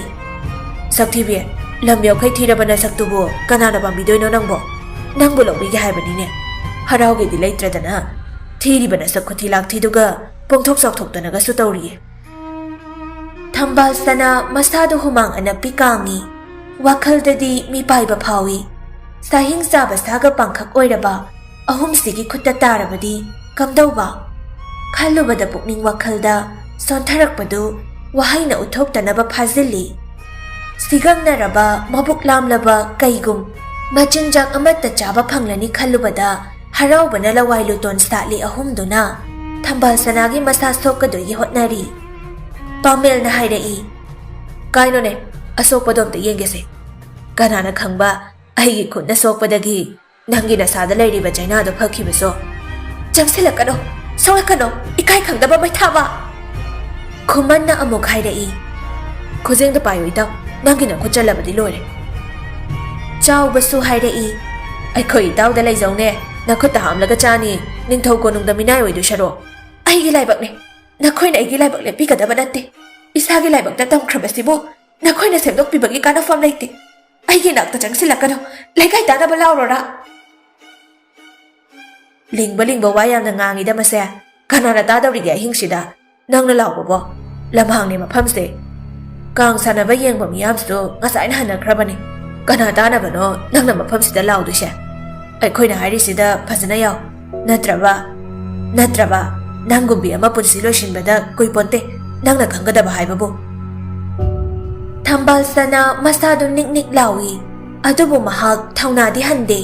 "ꯁꯛꯊꯤꯕꯤ, ꯂꯝ ꯌꯥꯎꯈꯩ ꯊꯤꯔꯕ ꯅꯁꯛꯇꯨꯕꯨ ꯀꯅꯥꯅ ꯄꯥꯝꯕꯤꯗꯣꯏꯅꯣ ꯅꯪꯕꯣ? ꯅꯪꯕꯨ ꯂꯧꯕꯤꯒꯦ ꯍꯥꯏꯕꯅꯤꯅꯦ꯫ ꯍꯔꯥꯎꯒꯦꯗꯤ ꯂꯩꯇ꯭ꯔꯗꯅ ꯊꯤꯔꯤꯕ ꯅꯁꯛ ꯈꯨꯊꯤ ꯂꯥꯛꯊꯤꯗꯨꯒ ꯄꯣꯡꯊꯣꯛ ꯆꯥꯎꯊꯣꯛꯇꯅꯒꯁꯨ ꯇꯧꯔꯤꯌꯦ꯫" ꯊꯝꯕꯥꯜ ꯁꯅꯥ ꯃꯁꯥꯗꯨ ꯍꯨꯃꯥꯡ ꯑꯅꯞꯄꯤ ꯀꯥꯡꯉꯤ꯫ ꯋꯥꯈꯜꯗꯗꯤ ꯃꯤꯄꯥꯏꯕ ꯐꯥꯎꯏ꯫ ꯁꯥꯍꯤꯡ ꯆꯥꯕ ꯁꯥꯒ ꯄꯥꯡꯈꯛ ꯑꯣꯏꯔꯕ ꯑꯍꯨꯝꯁꯤꯒꯤ ꯈꯨꯠꯇ ꯇꯥꯔꯕꯗꯤ ꯀꯝꯗꯧꯕ? ꯈꯜꯂꯨꯕꯗ ꯄꯨꯛꯅꯤꯡ ꯋꯥꯈꯜꯗ ꯁꯣꯟꯊꯔꯛꯄꯗꯨ ꯋꯥꯍꯩꯅ ꯎꯠꯊꯣꯛꯇꯅꯕ ꯐꯥꯖꯤꯜꯂꯤ꯫ ꯁꯤꯒꯪꯅꯔꯕ ꯃꯕꯨꯛ ꯂꯥꯝꯂꯕ ꯀꯩꯒꯨꯝ ꯃꯆꯤꯟꯖꯥꯛ ꯑꯃꯠꯇ ꯆꯥꯕ ꯐꯪꯂꯅꯤ ꯈꯜꯂꯨꯕꯗ ꯍꯔꯥꯎꯕꯅ ꯂꯋꯥꯏ ꯂꯨꯇꯣꯟ ꯁꯥꯠꯂꯤ ꯑꯍꯨꯝꯗꯨꯅ ꯊꯝꯕꯥꯜ ꯁꯅꯥꯒꯤ ꯃꯁꯥ ꯁꯣꯛꯀꯗꯣꯏꯒꯤ ꯍꯣꯠꯅꯔꯤ꯫ ꯄꯥꯃꯦꯜꯅ ꯍꯥꯏꯔꯛꯏ, "ꯀꯥꯏꯅꯣꯅꯦ, ꯑꯁꯣꯛꯄꯗꯣ ꯑꯝꯇ ꯌꯦꯡꯒꯦꯁꯦ꯫ ꯀꯅꯥꯅ ꯈꯪꯕ ꯑꯩꯒꯤ ꯈꯨꯠꯅ ꯁꯣꯛꯄꯗꯒꯤ ꯅꯪꯒꯤ ꯅꯁꯥꯗ ꯂꯩꯔꯤꯕ ꯆꯩꯅꯥꯗꯣ ꯐꯈꯤꯕꯁꯨ?" "ꯆꯪꯁꯤꯜꯂꯛꯀꯅꯣ, ꯁꯣꯛꯂꯛꯀꯅꯣ, ꯏꯀꯥꯏ ꯈꯪꯗꯕ ꯃꯩꯊꯥꯕ!" ꯈꯨꯃꯟꯅ ꯑꯃꯨꯛ ꯍꯥꯏꯔꯛꯏ, "ꯈꯨꯖꯦꯡꯗ ꯄꯥꯏꯌꯨ ꯏꯇꯥꯎ, ꯅꯪꯒꯤ ꯅꯈꯨꯠ ꯆꯜꯂꯕꯗꯤ ꯂꯣꯏꯔꯦ꯫" ꯆꯥꯎꯕꯁꯨ ꯍꯥꯏꯔꯛꯏ, "ꯑꯩꯈꯣꯏ ꯏꯇꯥꯎꯗ ꯂꯩꯖꯧꯅꯦ, ꯅꯈꯨꯠꯇ ꯍꯥꯝꯂꯒ ꯆꯥꯅꯤ, ꯅꯤꯡꯊꯧ ꯀꯣꯅꯨꯡꯗ ꯃꯤꯅꯥꯏ ꯑꯣꯏꯗꯣꯏ ꯁꯔꯨꯛ꯫" "ꯑꯩꯒꯤ ꯂꯥꯏꯕꯛꯅꯦ, ꯅꯈꯣꯏꯅ ꯑꯩꯒꯤ ꯂꯥꯏꯕꯛ ꯂꯦꯞꯄꯤꯒꯗꯕ ꯅꯠꯇꯦ꯫ ꯏꯁꯥꯒꯤ ꯂꯥꯏꯕꯛꯇ ꯇꯝꯈ꯭ꯔꯕꯁꯤꯕꯨ ꯅꯈꯣꯏꯅ ꯁꯦꯝꯗꯣꯛꯄꯤꯕꯒꯤ ꯀꯥꯟꯅꯐꯝ ꯂꯩꯇꯦ꯫ ꯑꯩꯒꯤ ꯅꯥꯛꯇ ꯆꯪꯁꯤꯜꯂꯛꯀꯅꯨ, ꯂꯩꯀꯥꯏ ꯇꯥꯅꯕ ꯂꯥꯎꯔꯣꯔꯥ?" "ꯂꯤꯡꯕ ꯂꯤꯡꯕ ꯋꯥ ꯌꯥꯝꯅ ꯉꯥꯡꯉꯤꯗ ꯃꯁꯦ꯫ ꯀꯅꯥꯅ ꯇꯥꯗꯧꯔꯤꯒꯦ ꯑꯍꯤꯡꯁꯤꯗ ꯅꯪꯅ ꯂꯥꯎꯕꯕꯣ? ꯂꯝꯍꯥꯡꯅꯦ ꯃꯐꯝꯁꯦ꯫ ꯀꯥꯡ ꯁꯥꯟꯅꯕ ꯌꯦꯡꯕ ꯃꯤꯌꯥꯝꯁꯨ ꯉꯁꯥꯏꯅ ꯍꯟꯅꯈ꯭ꯔꯕꯅꯤ꯫ ꯀꯅꯥ ꯇꯥꯅꯕꯅꯣ ꯅꯪꯅ ꯃꯐꯝꯁꯤꯗ ꯂꯥꯎꯗꯣꯏꯁꯦ? ꯑꯩꯈꯣꯏꯅ ꯍꯥꯏꯔꯤꯁꯤꯗ ꯐꯖꯅ ꯌꯥꯎ꯫ ꯅꯠꯇ꯭ꯔꯕ, ꯅꯠꯇ꯭ꯔꯕ ꯅꯪꯒꯨꯝꯕꯤ ꯑꯃ ꯄꯨꯟꯁꯤ ꯂꯣꯏꯁꯤꯟꯕꯗ ꯀꯨꯏꯄꯣꯟꯇꯦ, ꯅꯪꯅ ꯈꯪꯒꯗꯕ ꯍꯥꯏꯕꯕꯨ꯫" ꯊꯝꯕꯥꯜ ꯁꯅꯥ ꯃꯁꯥꯗꯨ ꯅꯤꯛ ꯅꯤꯛ ꯂꯥꯎꯏ, ꯑꯗꯨꯕꯨ ꯃꯍꯥꯛ ꯊꯧꯅꯥꯗꯤ ꯍꯟꯗꯦ꯫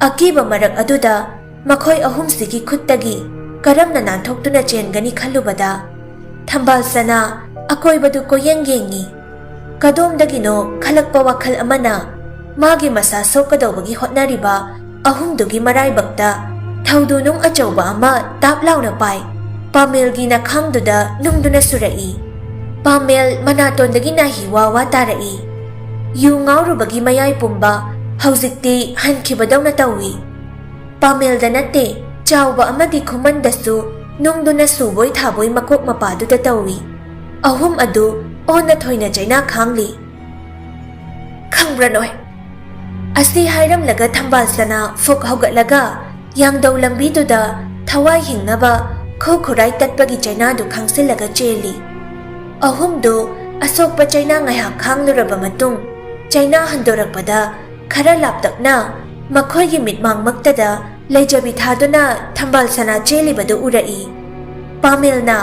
ꯑꯀꯤꯕ ꯃꯔꯛ ꯑꯗꯨꯗ ꯃꯈꯣꯏ ꯑꯍꯨꯝꯁꯤꯒꯤ ꯈꯨꯠꯇꯒꯤ ꯀꯔꯝꯅ ꯅꯥꯟꯊꯣꯛꯇꯨꯅ ꯆꯦꯟꯒꯅꯤ ꯈꯜꯂꯨꯕꯗ, ꯊꯝꯕꯥꯜ ꯁꯅꯥ ꯑꯀꯣꯏꯕꯗꯨ ꯀꯣꯏꯌꯦꯡ ꯌꯦꯡꯉꯤ꯫ ꯀꯗꯣꯝꯗꯒꯤꯅꯣ ꯈꯜꯂꯛꯄ ꯋꯥꯈꯜ ꯑꯃꯅ ꯃꯥꯒꯤ ꯃꯁꯥ ꯁꯣꯛꯀꯗꯧꯕꯒꯤ ꯍꯣꯠꯅꯔꯤꯕ ꯑꯍꯨꯝꯗꯨꯒꯤ ꯃꯔꯥꯏꯕꯛꯇ ꯊꯧꯗꯨ ꯅꯨꯡ ꯑꯆꯧꯕ ꯑꯃ ꯇꯥꯞ ꯂꯥꯎꯅ ꯄꯥꯏ꯫ ꯄꯥꯃꯦꯜꯒꯤ ꯅꯈꯥꯡꯗꯨꯗ ꯅꯨꯡꯗꯨꯅ ꯁꯨꯔꯛꯏ꯫ ꯄꯥꯃꯦꯜ ꯃꯅꯥꯇꯣꯟꯗꯒꯤ ꯅꯥꯍꯤ ꯋꯥ ꯋꯥ ꯇꯥꯔꯛꯏ꯫ ꯌꯨ ꯉꯥꯎꯔꯨꯕꯒꯤ ꯃꯌꯥꯏ ꯄꯨꯝꯕ ꯍꯧꯖꯤꯛꯇꯤ ꯍꯟꯈꯤꯕꯗꯧꯅ ꯇꯧꯏ꯫ ꯄꯥꯃꯦꯜꯗ ꯅꯠꯇꯦ, ꯆꯥꯎꯕ ꯑꯃꯗꯤ ꯈꯨꯃꯟꯗꯁꯨ ꯅꯨꯡꯗꯨꯅ ꯁꯨꯕꯣꯏ ꯊꯥꯕꯣꯏ ꯃꯀꯣꯛ ꯃꯄꯥꯗꯨꯗ ꯇꯧꯏ꯫ ꯑꯍꯨꯝ ꯑꯗꯨ ꯑꯣꯟꯅ ꯊꯣꯏꯅ ꯆꯩꯅꯥ ꯈꯥꯡꯂꯤ꯫ "ꯈꯪꯕ꯭ꯔꯥ ꯅꯣꯏ?" ꯑꯁꯤ ꯍꯥꯏꯔꯝꯂꯒ ꯊꯝꯕꯥꯜ ꯁꯅꯥ ꯐꯨꯛ ꯍꯧꯒꯠꯂꯒ ꯌꯥꯡꯗꯧ ꯂꯝꯕꯤꯗꯨꯗ ꯊꯋꯥꯏ ꯍꯤꯡꯅꯕ ꯈꯨ ꯈꯨꯔꯥꯏ ꯇꯠꯄꯒꯤ ꯆꯩꯅꯥꯗꯨ ꯈꯥꯡꯁꯤꯜꯂꯒ ꯆꯦꯜꯂꯤ꯫ ꯑꯍꯨꯝꯗꯨ ꯑꯁꯣꯛꯄ ꯆꯩꯅꯥ ꯉꯥꯏꯍꯥꯛ ꯈꯥꯡꯂꯨꯔꯕ ꯃꯇꯨꯡ, ꯆꯩꯅꯥ ꯍꯟꯗꯣꯔꯛꯄꯗ ꯈꯔ ꯂꯥꯞꯇꯛꯅ ꯃꯈꯣꯏꯒꯤ ꯃꯤꯠꯃꯥꯡꯃꯛꯇꯗ ꯂꯩꯖꯕꯤ ꯊꯥꯗꯨꯅ ꯊꯝꯕꯥꯜ ꯁꯅꯥ ꯆꯦꯜꯂꯤꯕꯗꯨ ꯎꯔꯛꯏ꯫ ꯄꯥꯃꯦꯜꯅ,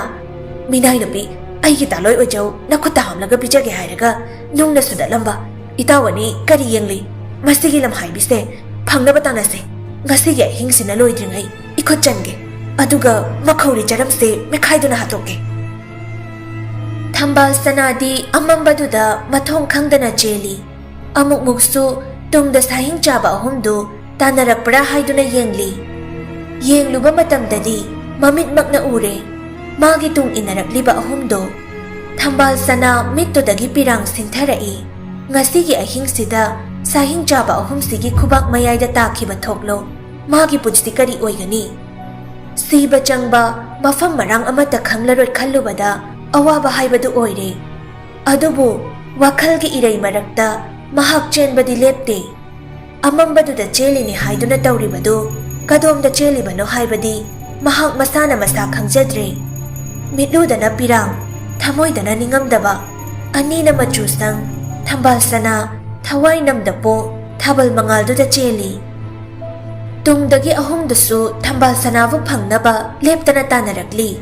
"ꯃꯤꯅꯥꯏ ꯅꯨꯄꯤ, ꯑꯩꯒꯤ ꯇꯥꯂꯣꯏ ꯑꯣꯏꯖꯧ, ꯅꯈꯨꯠꯇ ꯍꯥꯝꯂꯒ ꯄꯤꯖꯒꯦ ꯍꯥꯏꯔꯒ ꯅꯨꯡꯅ ꯁꯨꯗꯠꯂꯝꯕ꯫ ꯏꯇꯥꯎ ꯑꯅꯤ ꯀꯔꯤ ꯌꯦꯡꯂꯤ? ꯃꯁꯤꯒꯤ ꯂꯝꯍꯥꯏꯕꯤꯁꯦ ꯐꯪꯅꯕ ꯇꯥꯟꯅꯁꯦ꯫ ꯉꯁꯤꯒꯤ ꯑꯍꯤꯡꯁꯤꯅ ꯂꯣꯏꯗ꯭ꯔꯤꯉꯩ ꯏꯈꯨꯠ ꯆꯟꯒꯦ꯫ ꯑꯗꯨꯒ ꯃꯈꯧꯔꯤ ꯆꯔꯝꯁꯦ ꯃꯦꯠꯈꯥꯏꯗꯨꯅ ꯍꯥꯠꯇꯣꯛꯀꯦ"꯫ ꯊꯝꯕꯥꯜ ꯁꯅꯥꯗꯤ ꯑꯃꯝꯕꯗꯨꯗ ꯃꯊꯣꯡ ꯈꯪꯗꯅ ꯆꯦꯜꯂꯤ꯫ ꯑꯃꯨꯛꯃꯨꯛꯁꯨ ꯇꯨꯡꯗ ꯁꯥꯍꯤꯡ ꯆꯥꯕ ꯑꯍꯨꯝꯗꯨ ꯇꯥꯟꯅꯔꯛꯄ꯭ꯔꯥ ꯍꯥꯏꯗꯨꯅ ꯌꯦꯡꯂꯤ꯫ ꯌꯦꯡꯂꯨꯕ ꯃꯇꯝꯗꯗꯤ ꯃꯃꯤꯠꯃꯛꯅ ꯎꯔꯦ꯫ ꯃꯥꯒꯤ ꯇꯨꯡ ꯏꯟꯅꯔꯛꯂꯤꯕ ꯑꯍꯨꯝꯗꯣ꯫ ꯊꯝꯕꯥꯜ ꯁꯅꯥ ꯃꯤꯠꯇꯨꯗꯒꯤ ꯄꯤꯔꯥꯡ ꯁꯤꯟꯊꯔꯛꯏ꯫ ꯉꯁꯤꯒꯤ ꯑꯍꯤꯡꯁꯤꯗ ꯁꯥꯍꯤꯡ ꯆꯥꯕ ꯑꯍꯨꯝꯁꯤꯒꯤ ꯈꯨꯕꯥꯛ ꯃꯌꯥꯏꯗ ꯇꯥꯈꯤꯕ ꯊꯣꯛꯂꯣ꯫ ꯃꯥꯒꯤ ꯄꯨꯟꯁꯤ ꯀꯔꯤ ꯑꯣꯏꯒꯅꯤ? ꯁꯤꯕ ꯆꯪꯕ ꯃꯐꯝ ꯃꯔꯥꯡ ꯑꯃꯠꯇ ꯈꯪꯂꯔꯣꯏ ꯈꯜꯂꯨꯕꯗ ꯑꯋꯥꯕ ꯍꯥꯏꯕꯗꯨ ꯑꯣꯏꯔꯦ꯫ ꯑꯗꯨꯕꯨ ꯋꯥꯈꯜꯒꯤ ꯏꯔꯩ ꯃꯔꯛꯇ ꯃꯍꯥꯛ ꯆꯦꯟꯕꯗꯤ ꯂꯦꯞꯇꯦ꯫ ꯑꯃꯝꯕꯗꯨꯗ ꯆꯦꯜꯂꯤꯅꯤ ꯍꯥꯏꯗꯨꯅ ꯇꯧꯔꯤꯕꯗꯨ ꯀꯗꯣꯝꯗ ꯆꯦꯜꯂꯤꯕꯅꯣ ꯍꯥꯏꯕꯗꯤ ꯃꯍꯥꯛ ꯃꯁꯥꯅ ꯃꯁꯥ ꯈꯪꯖꯗ꯭ꯔꯦ꯫ ꯃꯤꯠꯂꯨꯗꯅ ꯄꯤꯔꯥꯡ, ꯊꯃꯣꯏꯗꯅ ꯅꯤꯡꯉꯝꯗꯕ, ꯑꯅꯤꯅ ꯃꯆꯨ ꯁꯪ, ꯊꯝꯕꯥꯜ ꯁꯅꯥ, ꯊꯋꯥꯏ ꯅꯝꯗꯄꯣ, ꯊꯥꯕꯜ ꯃꯉꯥꯜꯗꯨꯗ ꯆꯦꯜꯂꯤ꯫ ꯇꯨꯡꯗꯒꯤ ꯑꯍꯨꯝꯗꯨꯁꯨ ꯊꯝꯕꯥꯜ ꯁꯅꯥꯕꯨ ꯐꯪꯅꯕ ꯂꯦꯞꯇꯅ ꯇꯥꯟꯅꯔꯛꯂꯤ꯫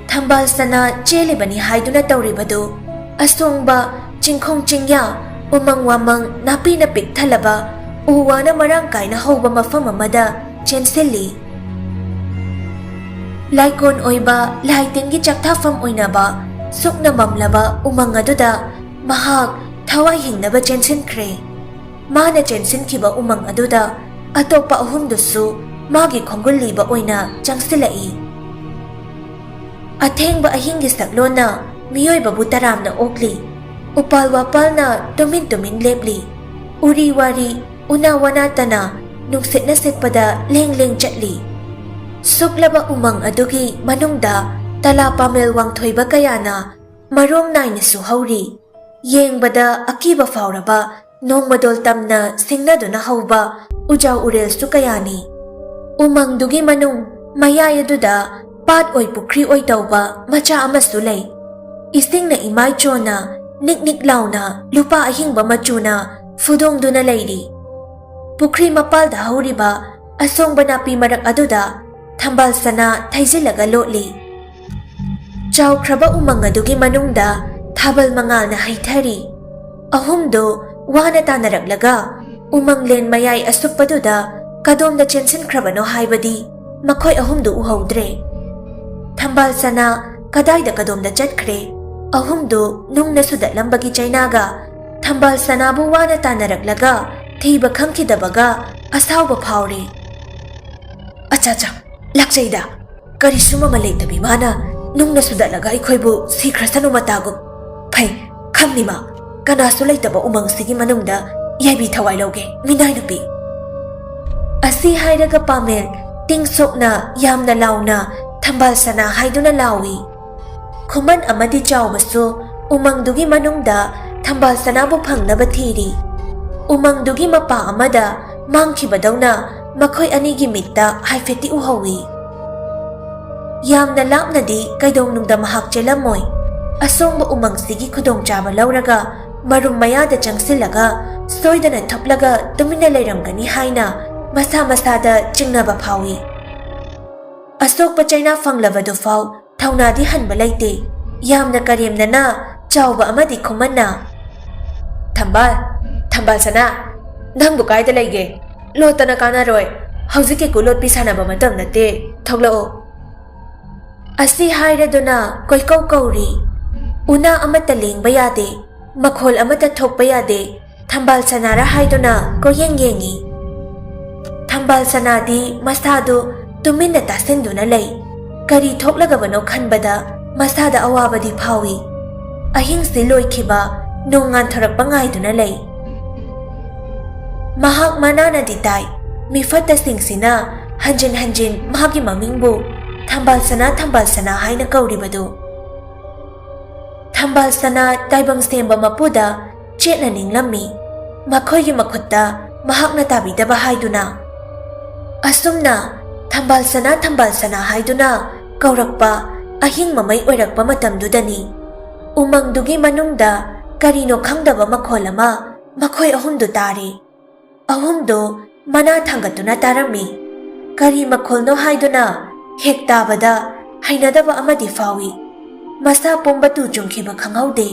ꯊꯝꯕꯥꯜ ꯁꯅꯥ ꯆꯦꯜꯂꯤꯕꯅꯤ ꯍꯥꯏꯗꯨꯅ ꯇꯧꯔꯤꯕꯗꯨ ꯑꯁꯣꯡꯕ ꯆꯤꯡꯈꯣꯡ ꯆꯤꯡꯌꯥ, ꯎꯃꯪ ꯋꯥꯃꯪ, ꯅꯥꯄꯤꯅ ꯄꯤꯛ ꯊꯜꯂꯕ, ꯎ ꯋꯥꯅ ꯃꯔꯥꯡ ꯀꯥꯏꯅ ꯍꯧꯕ ꯃꯐꯝ ꯑꯃꯗ ꯆꯦꯟꯁꯤꯜꯂꯤ꯫ ꯂꯥꯏꯀꯣꯟ ꯑꯣꯏꯕ ꯂꯥꯏ ꯇꯤꯟꯒꯤ ꯆꯥꯛꯊꯥꯐꯝ ꯑꯣꯏꯅꯕ ꯁꯨꯛꯅ ꯃꯝꯂꯕ ꯎꯃꯪ ꯑꯗꯨꯗ ꯃꯍꯥꯛ ꯊꯋꯥꯏ ꯍꯤꯡꯅꯕ ꯆꯦꯟꯁꯤꯟꯈ꯭ꯔꯦ꯫ ꯃꯥꯅ ꯆꯦꯟꯁꯤꯟꯈꯤꯕ ꯎꯃꯪ ꯑꯗꯨꯗ ꯑꯇꯣꯞꯄ ꯑꯍꯨꯝꯗꯨꯁꯨ ꯃꯥꯒꯤ ꯈꯣꯡꯒꯨꯜ ꯂꯤꯕ ꯑꯣꯏꯅ ꯆꯪꯁꯤꯜꯂꯛꯏ꯫ ꯑꯊꯦꯡꯕ ꯑꯍꯤꯡꯒꯤ ꯁꯛꯂꯣꯟꯅ ꯃꯤꯑꯣꯏꯕꯕꯨ ꯇꯔꯥꯝꯅ ꯑꯣꯛꯂꯤ꯫ ꯎꯄꯥꯜ ꯋꯥꯄꯥꯜꯅ ꯇꯨꯃꯤꯟ ꯇꯨꯃꯤꯟ ꯂꯦꯞꯂꯤ꯫ ꯎꯔꯤ ꯋꯥꯔꯤ, ꯎꯅꯥ ꯋꯥꯅꯥꯇꯅ ꯅꯨꯡꯁꯤꯠꯅ ꯁꯤꯠꯄꯗ ꯂꯦꯡ ꯂꯦꯡ ꯆꯠꯂꯤ꯫ ꯁꯨꯛꯂꯕ ꯎꯃꯪ ꯑꯗꯨꯒꯤ ꯃꯅꯨꯡꯗ ꯇꯂꯥ ꯄꯥꯃꯦꯜ ꯋꯥꯡꯊꯣꯏꯕ ꯀꯌꯥꯅ ꯃꯔꯣꯡ ꯅꯥꯏꯅꯁꯨ ꯍꯧꯔꯤ꯫ ꯌꯦꯡꯕꯗ ꯑꯀꯤꯕ ꯐꯥꯎꯔꯕ ꯅꯣꯡꯃꯗꯣꯜ ꯇꯝꯅ ꯁꯤꯡꯅꯗꯨꯅ ꯍꯧꯕ ꯎꯖꯥꯎ ꯎꯔꯦꯜꯁꯨ ꯀꯌꯥꯅꯤ꯫ ꯎꯃꯪꯗꯨꯒꯤ ꯃꯅꯨꯡ ꯃꯌꯥꯏ ꯑꯗꯨꯗ ꯄꯥꯠ ꯑꯣꯏ ꯄꯨꯈ꯭ꯔꯤ ꯑꯣꯏ ꯇꯧꯕ ꯃꯆꯥ ꯑꯃꯁꯨ ꯂꯩ꯫ ꯏꯁꯤꯡꯅ ꯏꯃꯥꯏ ꯆꯣꯟꯅ ꯅꯤꯛ ꯅꯤꯛ ꯂꯥꯎꯅ ꯂꯨꯄꯥ ꯑꯍꯤꯡꯕ ꯃꯆꯨꯅ ꯐꯨꯗꯣꯡꯗꯨꯅ ꯂꯩꯔꯤ꯫ ꯄꯨꯈ꯭ꯔꯤ ꯃꯄꯥꯜꯗ ꯍꯧꯔꯤꯕ ꯑꯁꯣꯡꯕ ꯅꯥꯄꯤ ꯃꯔꯛ ꯑꯗꯨꯗ ꯊꯝꯕꯥꯜ ꯁꯅꯥ ꯊꯩꯖꯤꯜꯂꯒ ꯂꯣꯠꯂꯤ꯫ ꯆꯥꯎꯈ꯭ꯔꯕ ꯎꯃꯪ ꯑꯗꯨꯒꯤ ꯃꯅꯨꯡꯗ ꯊꯥꯕꯜ ꯃꯉꯥꯜꯅ ꯍꯩꯊꯔꯤ꯫ ꯑꯍꯨꯝꯗꯨ ꯋꯥꯅ ꯇꯥꯟꯅꯔꯛꯂꯒ ꯎꯃꯪꯂꯦꯟ ꯃꯌꯥꯏ ꯑꯁꯨꯞꯄꯗꯨꯗ ꯀꯗꯣꯝꯗ ꯆꯦꯟꯁꯤꯟꯈ꯭ꯔꯕꯅꯣ ꯍꯥꯏꯕꯗꯤ ꯃꯈꯣꯏ ꯑꯍꯨꯝꯗꯨ ꯎꯍꯧꯗ꯭ꯔꯦ꯫ ꯊꯝꯕꯥꯜ ꯁꯅꯥ ꯀꯗꯥꯏꯗ ꯀꯗꯣꯝꯗ ꯆꯠꯈ꯭ꯔꯦ? ꯑꯍꯨꯝꯗꯨ ꯅꯨꯡꯅ ꯁꯨꯗꯠꯂꯝꯕꯒꯤ ꯆꯩꯅꯥꯒ ꯊꯝꯕꯥꯜ ꯁꯅꯥꯕꯨ ꯋꯥꯅ ꯇꯥꯟꯅꯔꯛꯂꯒ ꯊꯤꯕ ꯈꯪꯈꯤꯗꯕꯒ ꯑꯁꯥꯎꯕ ꯐꯥꯎꯔꯦ꯫ "ꯑꯆꯥ, ꯑꯆꯥ, ꯂꯥꯛꯆꯩꯗ꯫ ꯀꯔꯤꯁꯨ ꯃꯃꯜ ꯂꯩꯇꯕꯤ ꯃꯥꯅ ꯅꯨꯡꯅ ꯁꯨꯗꯠꯂꯒ ꯑꯩꯈꯣꯏꯕꯨ ꯁꯤꯈ꯭ꯔꯁꯅꯨ ꯃꯇꯥꯒꯨꯝ꯫ ꯐꯩ, ꯈꯪꯅꯤ ꯃꯥ꯫ ꯀꯅꯥꯁꯨ ꯂꯩꯇꯕ ꯎꯃꯪꯁꯤꯒꯤ ꯃꯅꯨꯡꯗ ꯌꯥꯏꯕꯤ ꯊꯋꯥꯏ ꯂꯧꯒꯦ, ꯃꯤꯅꯥꯏ ꯅꯨꯄꯤ꯫" ꯑꯁꯤ ꯍꯥꯏꯔꯒ ꯄꯥꯃꯦꯜ ꯇꯤꯡ ꯁꯣꯛꯅ ꯌꯥꯝꯅ ꯂꯥꯎꯅ ꯊꯝꯕꯥꯜ ꯁꯅꯥ ꯍꯥꯏꯗꯨꯅ ꯂꯥꯎꯏ꯫ ꯈꯨꯃꯟ ꯑꯃꯗꯤ ꯆꯥꯎꯕꯁꯨ ꯎꯃꯪꯗꯨꯒꯤ ꯃꯅꯨꯡꯗ ꯊꯝꯕꯥꯜ ꯁꯅꯥꯕꯨ ꯐꯪꯅꯕ ꯊꯤꯔꯤ꯫ ꯎꯃꯪꯗꯨꯒꯤ ꯃꯄꯥ ꯑꯃꯗ ꯃꯥꯡꯈꯤꯕꯗꯧꯅ ꯃꯈꯣꯏ ꯑꯅꯤꯒꯤ ꯃꯤꯠꯇ ꯍꯥꯏꯐꯦꯠꯇꯤ ꯎꯍꯧꯏ꯫ ꯌꯥꯝꯅ ꯂꯥꯞꯅꯗꯤ ꯀꯩꯗꯧꯅꯨꯡꯗ ꯃꯍꯥꯛ ꯆꯦꯜꯂꯝꯃꯣꯏ꯫ ꯑꯁꯣꯡꯕ ꯎꯃꯪꯁꯤꯒꯤ ꯈꯨꯗꯣꯡꯆꯥꯕ ꯂꯧꯔꯒ ꯃꯔꯨꯝ ꯃꯌꯥꯗ ꯆꯪꯁꯤꯜꯂꯒ ꯁꯣꯏꯗꯅ ꯊꯣꯛꯂꯒ ꯇꯨꯃꯤꯟꯅ ꯂꯩꯔꯝꯒꯅꯤ ꯍꯥꯏꯅ ꯃꯁꯥ ꯃꯁꯥꯗ ꯆꯤꯡꯅꯕ ꯐꯥꯎꯏ꯫ ꯑꯁꯣꯛꯄ ꯆꯩꯅꯥ ꯐꯪꯂꯕꯗꯨꯐꯥꯎ ꯊꯧꯅꯥꯗꯤ ꯍꯟꯕ ꯂꯩꯇꯦ꯫ ꯌꯥꯝꯅ ꯀꯔꯦꯝꯅꯅ ꯆꯥꯎꯕ ꯑꯃꯗꯤ ꯈꯨꯃꯟꯅ, "ꯊꯝꯕꯥꯜ, ꯊꯝꯕꯥꯜ ꯁꯅꯥ, ꯅꯪꯕꯨ ꯀꯥꯏꯗ ꯂꯩꯒꯦ? ꯂꯣꯠꯇꯅ ꯀꯥꯟꯅꯔꯣꯏ꯫ ꯍꯧꯖꯤꯛ ꯀꯦꯀꯨ ꯂꯣꯠꯄꯤ ꯁꯥꯟꯅꯕ ꯃꯇꯝ ꯅꯠꯇꯦ꯫ ꯊꯣꯛꯂꯛꯑꯣ꯫" ꯑꯁꯤ ꯍꯥꯏꯔꯗꯨꯅ ꯀꯣꯏꯀꯧ ꯀꯧꯔꯤ꯫ ꯎꯅꯥ ꯑꯃꯠꯇ ꯂꯦꯡꯕ ꯌꯥꯗꯦ, ꯃꯈꯣꯜ ꯑꯃꯠꯇ ꯊꯣꯛꯄ ꯌꯥꯗꯦ꯫ ꯊꯝꯕꯥꯜ ꯁꯅꯥꯔꯥ ꯍꯥꯏꯗꯨꯅ ꯀꯣꯏꯌꯦꯡ ꯌꯦꯡꯉꯤ꯫ ꯊꯝꯕꯥꯜ ꯁꯅꯥꯗꯤ ꯃꯁꯥꯗꯨ ꯇꯨꯃꯤꯟꯅ ꯇꯥꯁꯤꯟꯗꯨꯅ ꯂꯩ꯫ ꯀꯔꯤ ꯊꯣꯛꯂꯒꯕꯅꯣ ꯈꯟꯕꯗ ꯃꯁꯥꯗ ꯑꯋꯥꯕꯗꯤ ꯐꯥꯎꯏ꯫ ꯑꯍꯤꯡꯁꯤ ꯂꯣꯏꯈꯤꯕ ꯅꯣꯡ ꯉꯥꯟꯊꯣꯔꯛꯄ ꯉꯥꯏꯗꯨꯅ ꯂꯩ꯫ ꯃꯍꯥꯛ ꯃꯅꯥꯅꯗꯤ ꯇꯥꯏ, ꯃꯤꯐꯠꯇꯁꯤꯡꯁꯤꯅ ꯍꯟꯖꯤꯟ ꯍꯟꯖꯤꯟ ꯃꯍꯥꯛꯀꯤ ꯃꯃꯤꯡꯕꯨ ꯊꯝꯕꯥꯜ ꯁꯅꯥ, ꯊꯝꯕꯥꯜ ꯁꯅꯥ ꯍꯥꯏꯅ ꯀꯧꯔꯤꯕꯗꯨ꯫ ꯊꯝꯕꯥꯜ ꯁꯅꯥ ꯇꯥꯏꯕꯪ ꯁꯦꯝꯕ ꯃꯄꯨꯗ ꯆꯦꯠꯅ ꯅꯤꯡꯂꯝꯃꯤ꯫ ꯃꯈꯣꯏꯒꯤ ꯃꯈꯨꯠꯇ ꯃꯍꯥꯛꯅ ꯇꯥꯕꯤꯗꯕ ꯍꯥꯏꯗꯨꯅ꯫ ꯑꯁꯨꯝꯅ ꯊꯝꯕꯥꯜ ꯁꯅꯥ, ꯊꯝꯕꯥꯜ ꯁꯅꯥ ꯍꯥꯏꯗꯨꯅ ꯀꯧꯔꯛꯄ ꯑꯍꯤꯡ ꯃꯃꯩ ꯑꯣꯏꯔꯛꯄ ꯃꯇꯝꯗꯨꯗꯅꯤ ꯎꯃꯪꯗꯨꯒꯤ ꯃꯅꯨꯡꯗ ꯀꯔꯤꯅꯣ ꯈꯪꯗꯕ ꯃꯈꯣꯜ ꯑꯃ ꯃꯈꯣꯏ ꯑꯍꯨꯝꯗꯨ ꯇꯥꯔꯤ꯫ ꯑꯍꯨꯝꯗꯨ ꯃꯅꯥ ꯊꯥꯡꯒꯠꯇꯨꯅ ꯇꯥꯔꯝꯃꯤ꯫ ꯀꯔꯤ ꯃꯈꯣꯜꯅꯣ ꯍꯥꯏꯗꯨꯅ ꯍꯦꯛ ꯇꯥꯕꯗ ꯍꯩꯅꯗꯕ ꯑꯃꯗꯤ ꯐꯥꯎꯏ꯫ ꯃꯁꯥ ꯄꯨꯝꯕ ꯇꯨ ꯆꯨꯡꯈꯤꯕ ꯈꯪꯍꯧꯗꯦ꯫